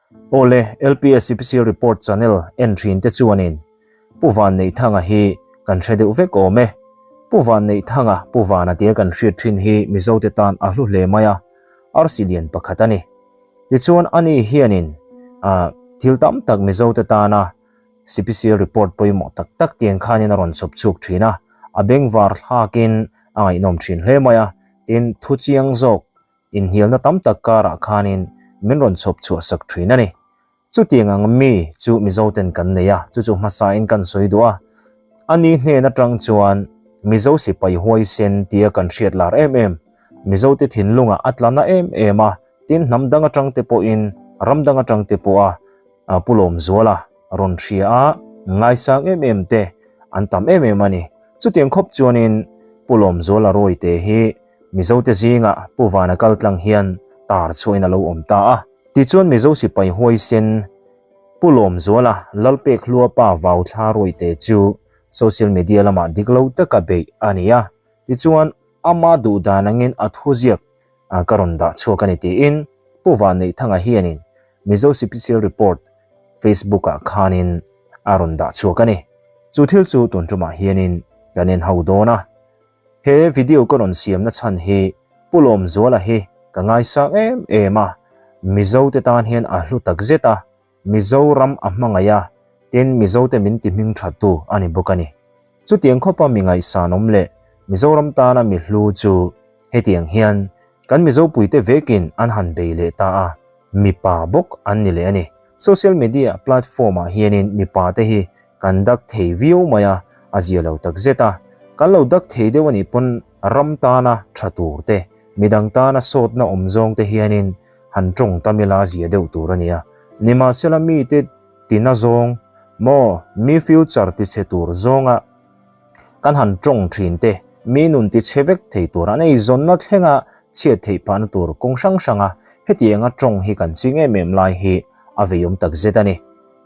Awle, LPS CPC Report Channel en thin te chuanin Pu Vanneihthanga hi kan hre deuh vek awm e. Pu Vanneihthanga, Pu Vana tia kan hriat thin hi Mizote tan a hlu hle mai a, arsi lian pakhat a ni. Tichuan ani hianin thil tam tak Mizote tana CPC report pawimawh tak tak tiang khanin a rawn chawp chhuk thin a, a bengvar thlakin a ngaihnawm thin hle mai a, tin thu chiang zawk inhnialna tam tak karah khanin min rawn chawp chhuah sak thin a ni. Chutiang ang mi chu Mizoten kan nei a, chu chu hmasain kan sawi duh a. Ani hnen atang chuan Mizo sipai huaisen tia kan hriat lar em em, Mizote thinlungah a tla na em em a, tin hnam dang atang te pawhin ram dang atang te pawha Pu Lawmzuala rawn hria a, ngaisang em em te an tam em em a ni. Chutiang khawp chuanin Pu Lawmzuala rawite hi Mizote zingah Pu Vana kal tlang hian tar chhuahin a lo awm ta a. Tichuan Mizo sipai huaisen Pu Lawmzuala Lalpek Hluapa vauthla rawite chu social media lamah dik lo taka beih a ni a. Tichuan ama duh dan angin a thuziak ka rawn dah chhuak a ni tiin Pu Vanneihthanga hianin Mizo Sipisial Report Facebook ah khanin a rawn dah chhuak a ni. Chu thil chu tun tumah hianin kan en ho dawn a. He video ka rawn siamna chhan hi Pu Lawmzuala hi ka ngaisang em em a, Mizo te tan hian a hlu tak zet a, Mizoram a hmangaih a, tin Mizote min ti hming that tu a ni bawk a ni. Chutiang khawpa mi ngaihsanawm leh Mizoram tana mi hlu chu hetiang hian kan Mizopuite vekin an han bei leh ta a, mipa bawk an ni leh a ni. Social media platform ah hianin mipa te hi kan dak thei viau mai a, a zia lo tak zet a. Kan lo dak thei deuh a nih pawn ram tana tha tur te, midang tana sawtna awm zawng te hianin han tawng tam ila a zia deuh tur a nia. Nimahsela mite tina zawng maw, mi future tichhe tur zawnga kan han tawng thin te, mi nun tichhe vek thei tur an eizawnna thlenga chhiat theih phahna tur kawng hrang hranga hetianga tawng hi kan ching em em lai hi a veiawm tak zet a ni.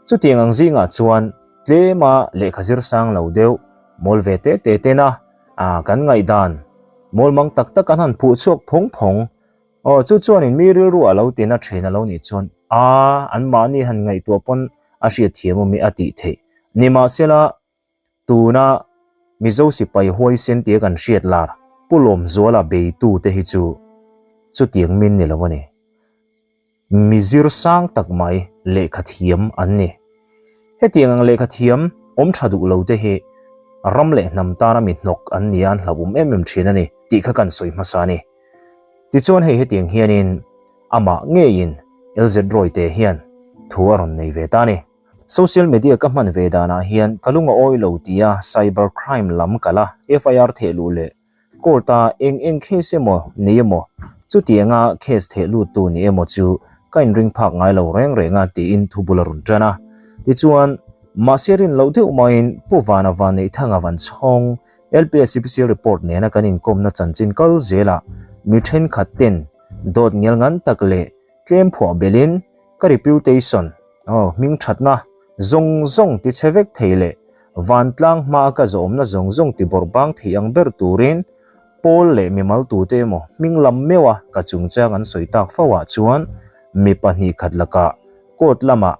Chutiang ang zingah chuan tlema lehkha zir sang lo deuh, mawl ve te te tena kan ngaihdan mawlmang tak tak an han phuh chhuak phawng phawng. Aw, chu chuanin mi rilru a lo tina thin a lo nih chuan a, anmahni han ngaihtuah pawn a hriatthiam awm i a tih theih. Nimahsela, tuna Mizo sipai huaisen tia kan hriat lar Pu Lawmzuala beitute hi chu chutiang min ni lo a ni. Mi zir sang tak mai lehkha thiam an ni. Hetiang ang lehkha thiam awm tha duh lo te hi ram leh hnam tana mi hnawk an nia an hlauhawm em em thin a ni tih kha kan sawi hmasa a ni. Tichuan hei hetiang hianin amah ngeiin LZ Rawite hian thu a rawn nei ve ta a ni. Social media ka hman ve danah hian ka lung a awi lo tia cyber crime lam kal a FIR theh luh leh Court a eng eng case emaw nei emaw, chutianga case theh lut tu ni emaw chu ka inring phak ngai lo reng reng a tiin thu bul a rawn tan a. Tichuan, mahse rin loh deuh maiin Pu Vana Vanneihthanga van chhawng LPSCPC report nena kan inkawmna chanchin kal zelah mi thenkhat ten dawt ngial ngan tak leh Tlem phuah belhin ka reputation, aw, hming thatna, zawng zawng ti chhe vek thei leh vantlang hmaa ka zawmna zawng zawng ti bawrh bang thei ang ber turin pawl leh mimal tute emaw hming lam meuha ka chungchang an sawi tak fo ah chuan mi 2 khat lakah court lamah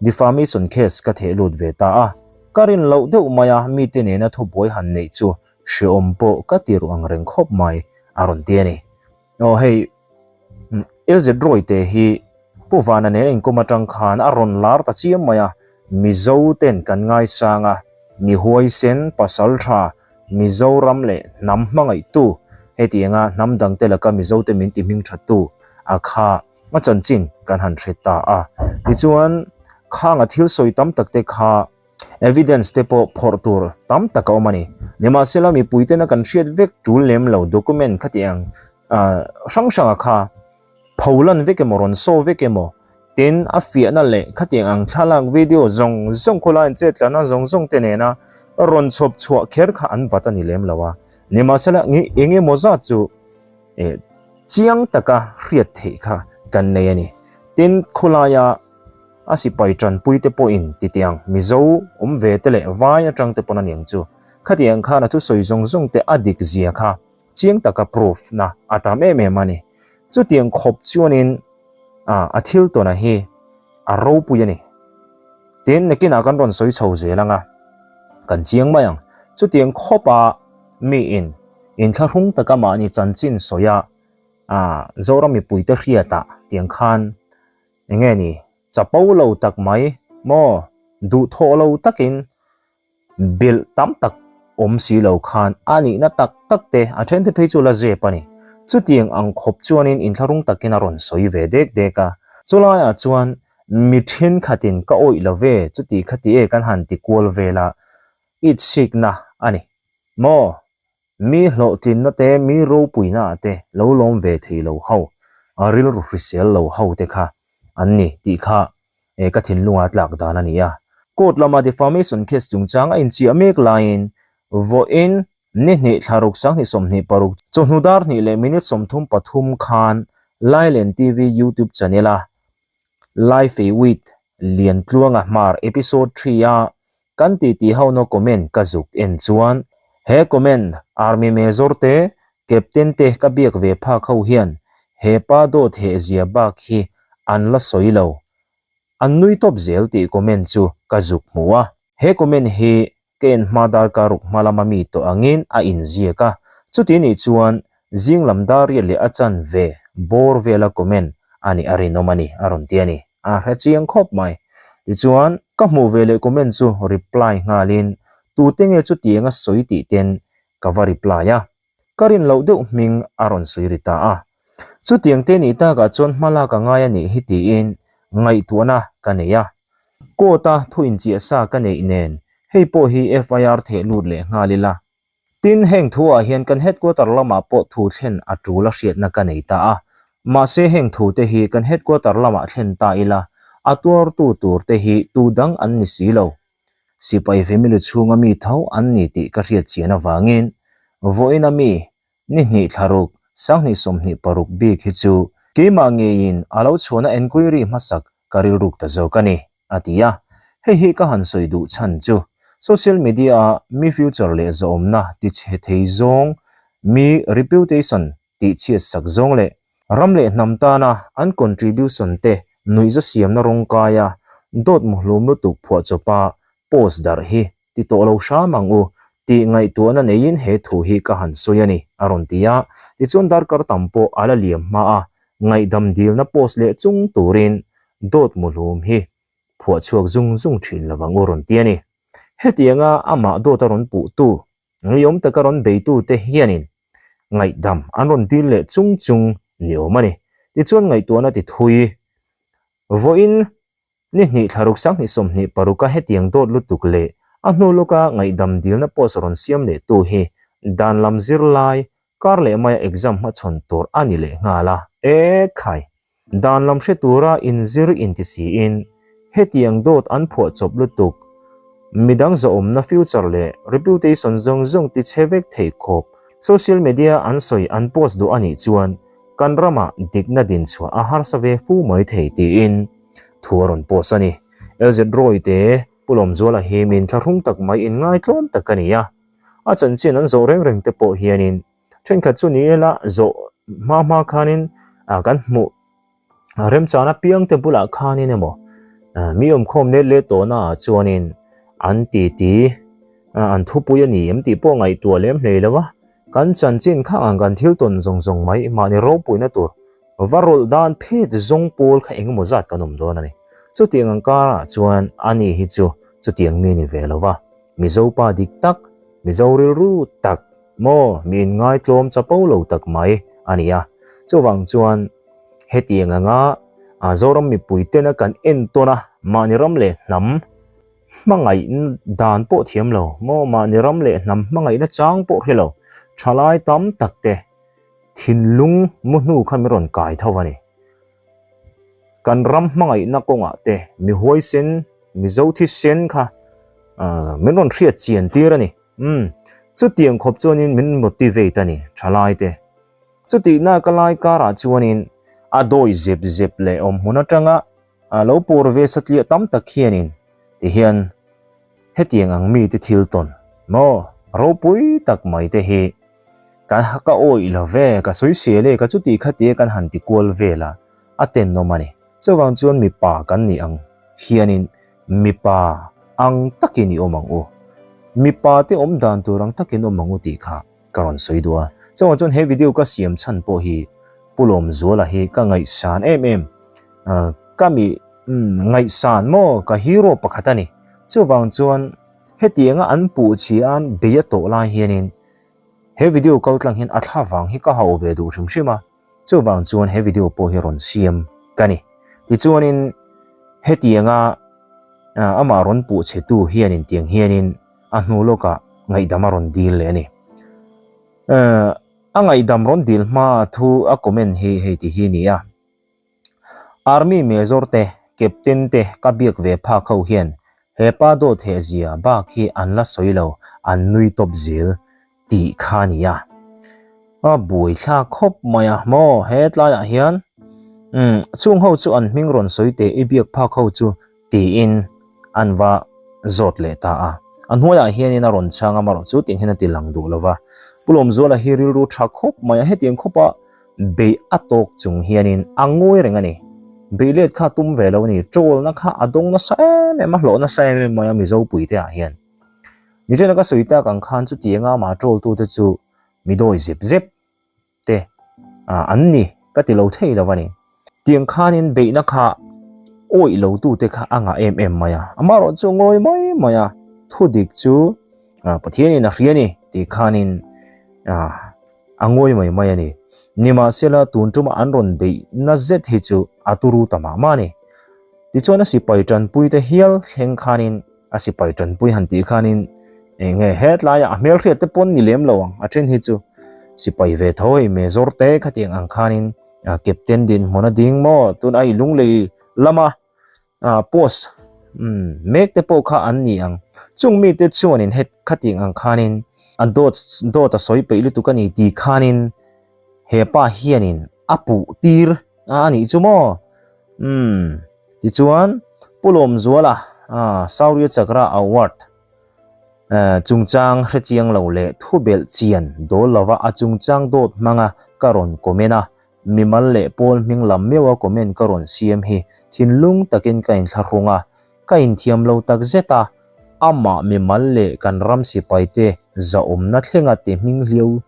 defamation case ka theh lut ve ta a. Ka rin loh deuh maia mite nena thubuai han neih chu hreawm pawh ka ti ruh ang reng khawp mai a rawn ti a ni. Aw hei LZ Rawite hi Pu Vana nen a inkawm atang khan a rawn lar ta chiam mai a, Mizo ten kan ngaisang a, mi huaisen, pasal tha, Mizoram leh hnam hmangaihtu, hetianga hnam dangte laka Mizo te min ti hming thattu a kha a chanchin kan han hre ta a. Tichuan khanga thil sawi tam tak te kha Evidence te pawh phawrh tur tam tak a awm a ni. Nimahsela mipui tena kan hriat vek tul lem lo document khatiang hrang hranga kha pholan vek emaw rawn show vek emaw tin a fiahna leh khatiang ang thlalak video zawng zawng khawlai an chet tlana zawng zawng te nena rawn chhawp chhuah kher kha an bat a ni lem lo a. Nimahsela eng emaw zat chu chiang taka hriat theih kha kan nei a ni. Tin khawlaia A sipai tanpui te pawhin titiang Mizo awm ve te leh vai atang te pawn a niang chu. Khatiang khan a thusawi zawng zawng te a dik zia kha chiang taka proof na a tam em em a ni. Chutiang khawp chuanin a thil tawn a hi A ropui a ni. Tin, nakinah kan rawn sawi chho zel ang a, kan chiang mai ang. Chutiang khawpa miin inthlahrung taka mahni chanchin sawi a, ah, Zoram mipuite hriatah tiang khan eng nge ni, chapo lo tak mai maw, duhthawh lo takin Belh tam tak awm si lo khan a nihna tak tak te a then te phei chu la zep a ni. Chutiang ang khawp chuanin inthlahrung takin a rawn sawi ve dek dek a. Chulaiah chuan mi thenkhatin ka awih lo ve chuti khati e kan han ti kual vel a, itsikna a ni maw? Mi hlawhtlinna te, mi ropuina ah te lo lawm ve thei lo ho, rilru hrisel lo ho te kha an ni tih kha ka thinlunga tlak dan a ni a. Court lama defamation case chungchang a inchiah mek laiin vawiin ni hnih thla ruk sanghnih 26 chawhnu dar hnih leh minute 33 khan Lailen TV YouTube channel a Life with Liantluanga Hmar episode 3 a kan titi ho no comment ka zuk en chuan he comment Army Major te Captain te ka biak ve phak ho hian he pa dawt heh zia bak hi an la sawi lo an nui tawp zel tih comment chu ka zuk hmu a he comment hi Ka en hma darkar ruk hma lama mi tawh angin a inziak a, chuti nih chuan zing lam dar riat leh a chanve bawr vela comment a nih a rinawm a ni a rawn ti a ni. A hre chiang khawp mai. Tichuan, ka hmuh ve leh comment chu reply nghalin tute nge chutiang a sawi tih ten ka va reply a. Ka rin loh deuh hming a rawn sawi ri ta a. Chutiang te nih takah chuan hma lak a ngai a nih hi tiin ngaihtuahna ka nei a. Court-a thu inchiah sa ka neih nen hei pawh hi FIR theh lut leh nghal ila. Tin, heng thuah hian kan headquarter lamah pawh thu thlen a tul a hriatna ka nei ta a. Mahse heng thu te hi kan headquarter lamah thlen ta ila, a tuartu tur te hi tu dang an ni si lo. Sipai family chhunga mi tho an ni tih ka hriat chian avangin vawiina mi ni hnih thla ruk, 20 26 bik hi chu keimah ngeiin a lo chhuahna enquiry hmasak ka rilruk ta zawk a ni, a ti a. Hei hi ka han sawi duh chhan chu social media-a mi future leh zawhawmna tichhe thei zawng, mi reputation tihchhiat sak zawng leh ram leh hnam tana an contribution te nuihza siamna rawngkaia dawt muhlum lutuk phuahchawpa post darh hi ti tawh lo hram ang u tih ngaihtuahna neiin he thu hi ka han sawi a ni, a rawn ti a. Tichuan darkar tam pawh a la liam hma a, ngaihdam dilna post leh chung turin dawt muhlum hi phuah chhuak zung zung thin lo ang u rawn ti a ni. Hetianga amah dawt a rawn puhtu, ngeiawm taka rawn beitute hianin ngaihdam an rawn dil leh chung chung ni awm a ni. Tichuan ngaihtuahna ti thui vawiin ni hnih thla ruk 20 26 a hetiang dawt lutuk leh a hnu lawka ngaihdam dilna post rawn siam leh tu hi dan lam zirlai kar leh maia exam hmachhawn tur a ni leh nghal a. E khai! Dan lam hre tura inzir inti siin hetiang dawt an phuah chawp lutuk. Midang zawhawmna future leh reputation zawng zawng ti chhe vek thei khawp social media an sawi an post duh a nih chuan kan ramah dikna din chhuah a harsa ve fu mai thei tiin thu a rawn post a ni. LZ Roy te Pu Lawmzuala hi min thlahrung tak mai in ngaitlawm tak a ni a. A chanchin an zawh reng reng te pawh hianin Thenkhat chu ni ila zawh hma hma khanin kan hmuh remchana apiangte bulah khanin emaw mi awmkhawm let leh tawhna ah chuanin an titi an thupui a ni em tih pawh ngaihtuah lem hlei lo a, kan chanchin khang ang kan thil tawn zawng zawng mai mahni ropuina tur va rawlh dan phet zawng pawl kha engemaw zat kan awm dawn a ni. Chutiang ang karah chuan ani hi chu chutiang mi ni ve lo va, Mizo pa dik tak, Mizo rilru tak, Maw, mi inngaitlawm chapo lo tak mai a ni a. Chuvang chuan hetiang anga Zoram mipui tena kan entawn a, mahni ram leh hnam hmangaih dan pawh thiam lo, maw mahni ram leh hnam hmangaihna chang pawh hre lo, thalai tam tak te thinlung mu hnu kha min rawn kai tho a ni. Kan ram hmangaihna kawngah te mi huaisen, Mizo thisen kha min rawn hriat chian tir a ni. Umm, chutiang khawp chuanin min motivate a ni, thalai te. Chutihna ka lai karah chuanin a dawi zep zep leh awm hmun atanga a lo pawr ve satliah tam tak hianin tihian hetiang ang mite thil tawn maw ropui tak mai te hi ka ka awih lo ve, ka sawisel e, ka chuti kha tia kan han ti kual vel a, a tenawm a ni. Chuvang chuan mipa kan nih ang hianin mipa ang takin i awm ang u. Mipa te awm dan tur ang takin awm ang u tih kha ka rawn sawi duh a. Chuvang chuan he video ka siam chhan pawh hi Pu Lawmzuala hi ka ngaihsan em em. Ka mi ngaihsan maw ka hero pakhat a ni. Chuvang chuan hetianga an puh chhian bei a tawh lai hianin he video kal tlang hian a thla vang hi ka hauh ve duh hrim hrim a. Chuvang chuan he video pawh hi rawn siam ka ni. Tichuanin hetianga amah rawn puh chhetu hianin tiang hianin a hnu lawkah ngaihdam a rawn dil leh a ni. A ngaihdam rawn dil hma thu a comment hi hei ti hi ni a. Army Major te, Captain te ka biak ve phak ho hian he pa dawt heh zia bak hi an la sawi lo, an nui tawp zel tih kha a ni a. A buai thlak khawp mai a maw he tlaiah hian umm chung ho chu an hming rawn sawi teh i biak phak ho chu tiin an va zawt leh ta a. A hnuaiah hianin a rawn chhang a marawh chu tiang hian a ti lang duh lo va. Pu Lawmzuala hi rilru tha khawp mai a, hetiang khawpa beih a tawk chung hianin a ngawi reng a ni. Beih let kha a tum ve lo a ni, tawlna kha a dawng nasa em em a, hlawh nasa em em mai a Mizo puite ah hian. Nichina ka sawi tak ang khan chutianga amah tawltute chu mi dawi zep zep te an ni ka ti lo thei lo a ni. Tiang khanin beihna kha awih lo tute kha a ngah em em mai a, amaherawh chu ngawi mai mai a, thu dik chu Pathianin a hria a ni tih khanin a ngawi mai mai a ni. Nimahsela tun tuma an rawn beihna zet hi chu a turu ta mah mah a ni. Tichuan a sipai tanpuite hial thleng khanin A sipai tanpui han tih khanin eng nge hetlaiah a hmelhriat te pawn ni lem lo ang a then hi chu sipai ve tho hei major te khatiang ang khanin captain dinhmun a ding maw tun a i lunglei lama post mek te pawh kha an ni ang chung mite chuanin het khatiang ang khanin a dawt dawt a sawi peih lutuk a ni tih khanin hepa hianin a puh tir a nih chu maw umm. Tichuan, Pu Lawmzuala Shaurya Chakra Award chungchang hrechiang lo leh thubelh chian dawl lova a chungchang dawt hmanga ka rawn comment a, mimal leh pawl hming lam meuha comment ka rawn siam hi thinlung takin ka inthlahrung a, ka inthiam lo tak zet a, amah mimal leh kan ram sipaite zahawmna thlenga ti hminghliau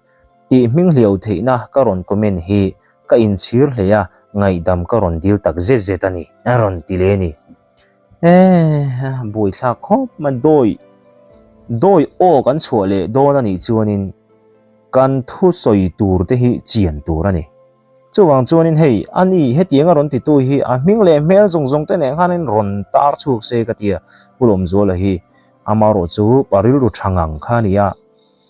Tih hminghliau theihna ka rawn comment hi ka inchhir hle a, ngaihdam ka rawn dil tak zet zet a ni, a rawn ti leh a ni. Eeh, buaithlak khawp mai, dawi, dawi aw kan chhuah leh dawn a nih chuanin kan thusawi tur te hi chian tur a ni. Chuvang chuanin hei, a ni, hetiang a rawn titu hi a hming leh hmel zawng zawng te nen khanin rawn tar chhuak se ka ti a, Pu Lawmzuala hi amarawh chu pa rilru tha ngang kha a ni a.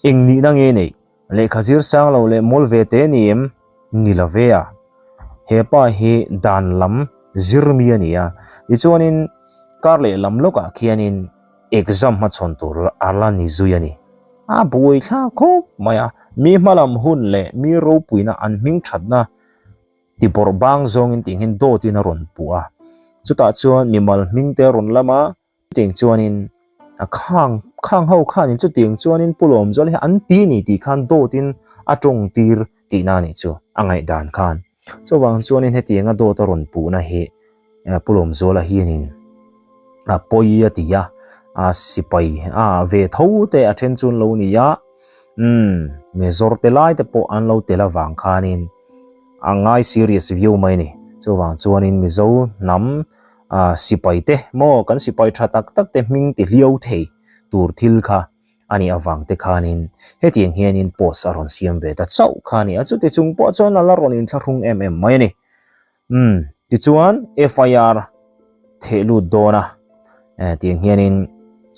Eng nihna nge neih? Lehkha zir sang lo leh mawl ve te ni em? Ni lo ve a. He pa hi dan lam zir mi a ni a. Tichuanin kar leh lam lawkah khianin exam hmachhawn tur a la ni zui a ni. A buai thlak khawp mai a. Mi hmalam hun leh mi ropuina an hming thatna ti bawrh bang zawngin tih hian dawtin a rawn puh a. Chutah chuan mimal hming te a rawn lam a. Chutiang chuanin a khang khang ho khanin chutiang chuanin Pu Lawmzuala hi an ti ni tih khan dawtin a tawng tir tihna a nih chu a ngaihdan khan. Chuvang chuanin hetianga dawt a rawn puhna hi Pu Lawmzuala hianin a pawi a ti a, a sipai a ve tho te a then chu an lo ni a, umm Major te lai te pawh an lo tel avang khanin a ngai serious viau mai a ni. Chuvang chuanin Mizo hnam Ah, sipai te maw, kan sipai tha tak tak te hming ti hliau thei tur thil kha a nih avang te khanin hetiang hianin post a rawn siam ve ta chauh kha a ni a, chuti chung pawh chuan a la rawn inthlahrung em em mai a ni. Umm, tichuan FIR theh lut dawn a, eh, tiang hianin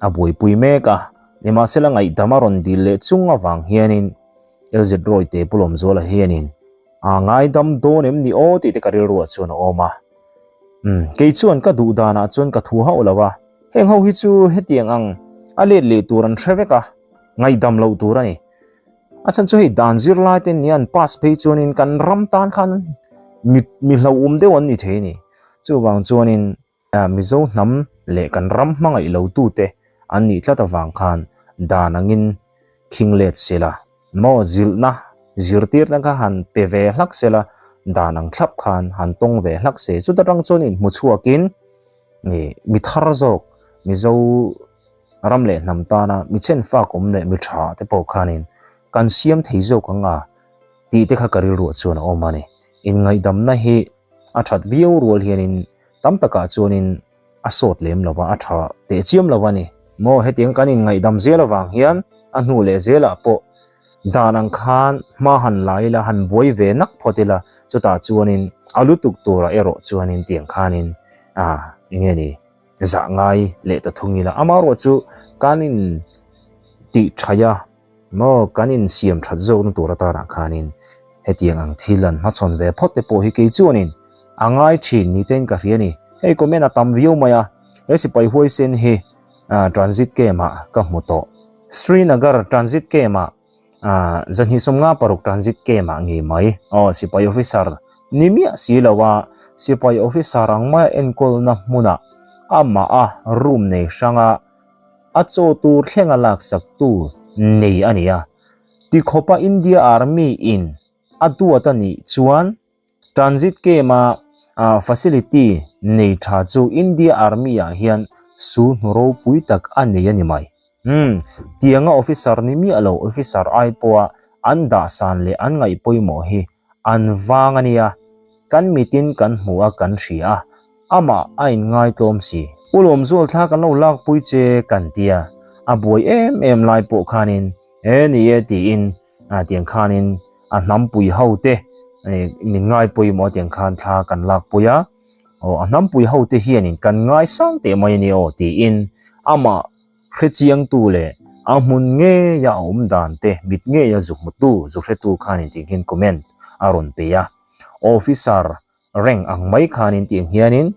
a buaipui mek a, nimahsela ngaihdam a rawn dil leh chung avang hianin LZ Roy te Pu Lawmzuala hianin a ngaidam dawn em ni aw tih te ka rilruah chuan a awm a. Umm, kei chuan ka duh danah chuan ka thu hauh lo a, heng ho hi chu hetiang ang a let leh tur an hre vek a, ngaihdam loh tur a ni. A chhan chu hei dan zirlai te nia an pass phei chuanin kan ram tan khan mi mi hlauhawm deuh an ni thei a ni. Chuvang chuanin Mizo hnam leh kan ram hmangaih lo tute an nih tlat avang khan dan angin khing let se la. Maw zilhna zirtirna kha han pe ve hlak se la. dan ang thlap khan han tawng ve hlak se. Chuta tang chuan inhmu chhuakin mi thar zawk Mizo ram leh hnam tana mi chhenfak awm leh mi tha te pawh khanin kan siam thei zawk ang a tih te kha ka rilruah chuan a awm a ni. Inngaihdamna hi a that viau rual hianin tam takah chuanin a sawt lem lo va, a tha teh chiam lo a ni. Maw hetiang kan inngaihdam zel avang hian a hnu leh zelah pawh dan ang khan hma han la ila, han buai ve nak phawt ila, chutah chuanin a lutuk turah erawh chuanin tiang khanin a enge ni zah ngai leh ta thung ila. Amaherawhchu kan in tih thaih a. Maw, kan insiam that zawkna tur atanah khanin hetiang ang thil an hmachhawn ve phawt te pawh hi kei chuanin a ngai thin ni tein ka hria a ni. Hei comment a tam viau mai a, he sipai huaisen hi transit camp ah ka hmu tawh. Srinagar transit camp ah zahnih 56 transit camp ah ngei mai. Aw, sipai officer ni miah si lo a, sipai officer ang maia enkawlna hmunah amah a room nei hranga A chaw tur thlenga laksaktu nei a ni a. Tikhawpa India Army in a duat a nih chuan Transit Camp a facility nei tha chu India Army ah hian su hnu ropui tak a nei a ni mai. Umm, tianga officer ni miah lo officer ai pawha an dahsan leh an ngaih pawimawh hi an vang a nia. Kan mitin kan hmu a kan hria a, amah a inngai tlawm si. U Lawmzual thla kan lo lakpui che kan tia, a buai em em lai pawh khanin e ni e tiin tiang khanin a hnampui ho te min ngaipawimawh tiang khan thla kan lakpui a, aw a hnampui ho te hianin kan ngaisang teh mai a ni aw tiin amah hrechiangtu leh a hmun ngeia a awm dan te mit ngeia zu hmutu zu hretu khanin tiang hian comment a rawn pe a. Officer rank ang mai khanin tiang hianin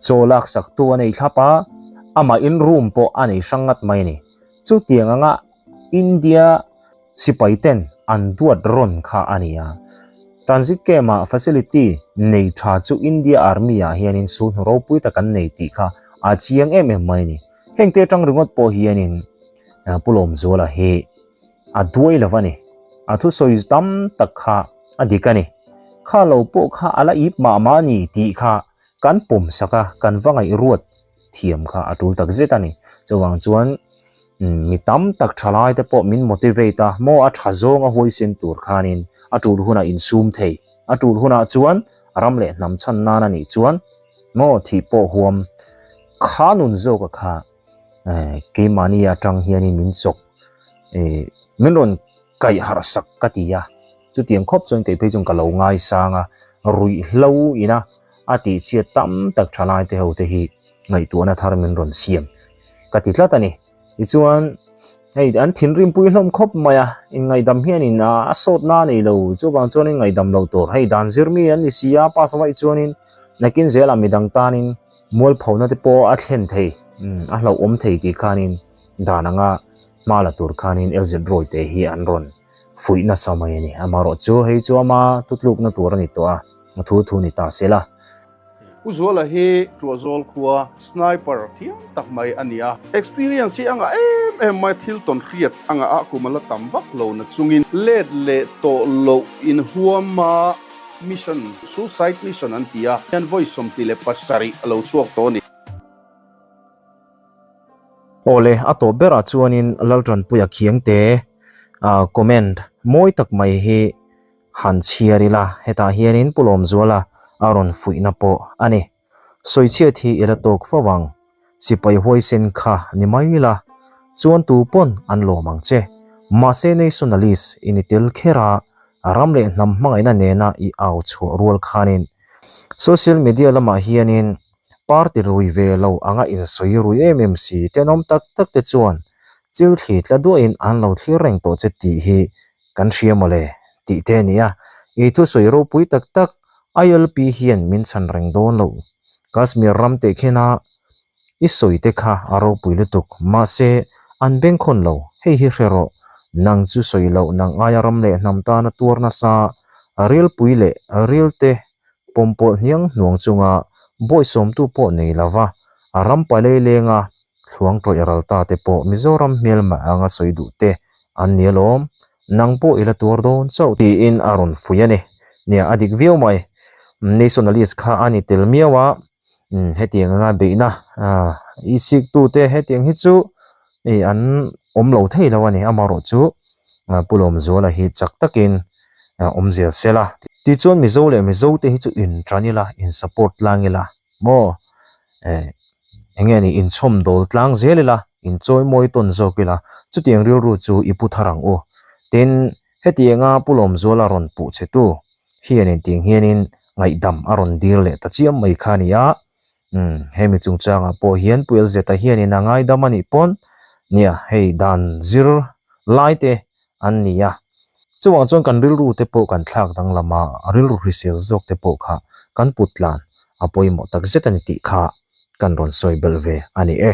chaw laksak tu a nei thlap a, amah in room pawh a nei hrang ngat mai a ni. Chutiang anga India sipai ten an duat rawn kha a ni a. Transit camp ah facility nei tha chu India Army ah hianin sulhnu ropui tak an nei tih kha a chiang em em mai a ni. Hengte atang ringawt pawh hianin Pu Lawmzuala hi A duai lo a ni. A thusawi tam tak kha a dik a ni. Kha lo pawh kha a la ip mah mah a ni tih kha kan pawm sak a, kan va ngaihruat thiam kha a tul tak zet a ni. Chuvang chuan mi tam tak thalai te pawh min motivate a, maw a tha zawng a huaisen tur khanin a tul hunah insum thei. A tul hunah chuan ram leh hnam chhan nan a nih chuan maw thih pawh huam kha nun zawk a kha. Keimahni atang hianin min chawk min rawn kaih harh sak ka ti a, chutiang khawp chuan kei phei chuan ka lo ngaisang a, ruihhlo ina a tihchhiat tam tak thalai te ho te hi ngaihtuahna thar min rawn siam ka ti tlat a ni. Tichuan hei an thinrimpui hlawm khawp mai a, inngaihdam hianin a sawtna a nei lo, chuvang chuanin ngaihdam lo tur hei dan zir mi an ni si a, pass vaih chuanin nakin zelah midang tanin Mualphona te pawh a thlen thei, a hlauhawm thei tih khanin dan anga hma la tur khanin LZ Roy te hi an rawn fuih nasa mai a ni. Amaherawh chu hei chu ama tutlukna tur a ni tawh a, a thu thu ni ta se la. Pu Zuala hi Tuahzawl khua sniper thiam tak mai a ni a. Experience hi a ngah em em mai, thil tawn hriat a ngah a, kum a la tam vak lo na chungin let leh tawh loh inhuama Mission, Suicide Mission an ti a, hian vawi 27 a lo chhuak tawh a ni. Awle, a tawp berah chuanin Laltanpuia Khiangte comment mawi tak mai hi han chhiar ila, hetah hianin Pu Lawmzuala a rawn fuihna pawh a ni. Sawichhiat hi i la tawk fo ang. Sipai huaisen kha ni mai la, chuan tu pawn an lawm ang che. Mahse nationalist i ni tel kher a, ram leh hnam hmangaihna nena i au chhuah rual khanin social media lamah hianin party rui ve lo anga insawi rui em em si tenawm tak tak te chuan chil thli tla duahin an lo thlir reng tawh che tih hi kan hria mawle tih te a ni a. I thusawi ropui tak tak ILP hian min chhan reng dawn lo. Kashmir ram teh khen a i sawi te kha a ropui lutuk. Mahse, an bengkhawn lo. Hei hi hre rawh. Nang chu sawi loh nang aia ram leh hnam tana tuar nasa rilpui leh rilte pawmpawlh hniang hnuang chunga bawisawmtu pawh nei lova a ram pailei lenga thluang tawih ral ta te pawh Mizoram hmelma anga sawi duh te an ni alawm. Nang pawh i la tuar dawn chauh tiin a rawn fuih a ni. Nia, a dik viau mai. Nationalist kha a ni tel miau a, hetiang anga beihna i siktute hetiang hi chu an awm lo thei lo a ni. Amaherawhchu Pu Lawmzuala hi chak takin awm zel se la. Tichuan Mizo leh Mizo te hi chu intan ila, in support tlang ila maw? Eng nge ni inchhawm dawl tlang zel ila, inchawi mawi tawn zawk ila, chutiang rilru chu i pu thar ang u. Tin, hetianga Pu Lawmzuala rawn puh che tu hianin tiang hianin ngaihdam a rawn dil leh ta chiam mai kha a ni a. Umm, hemi chungchangah pawh hian Pu Elzeta hianin a ngaidam a nih pawn, nia, hei dan zir lai te an ni a. Chuvang chuan kan rilru te pawh kan thlak danglam a, rilru hrisel zawk te pawh kha kan put tlan a pawimawh tak zet a ni tih kha kan rawn sawi belh ve a ni e.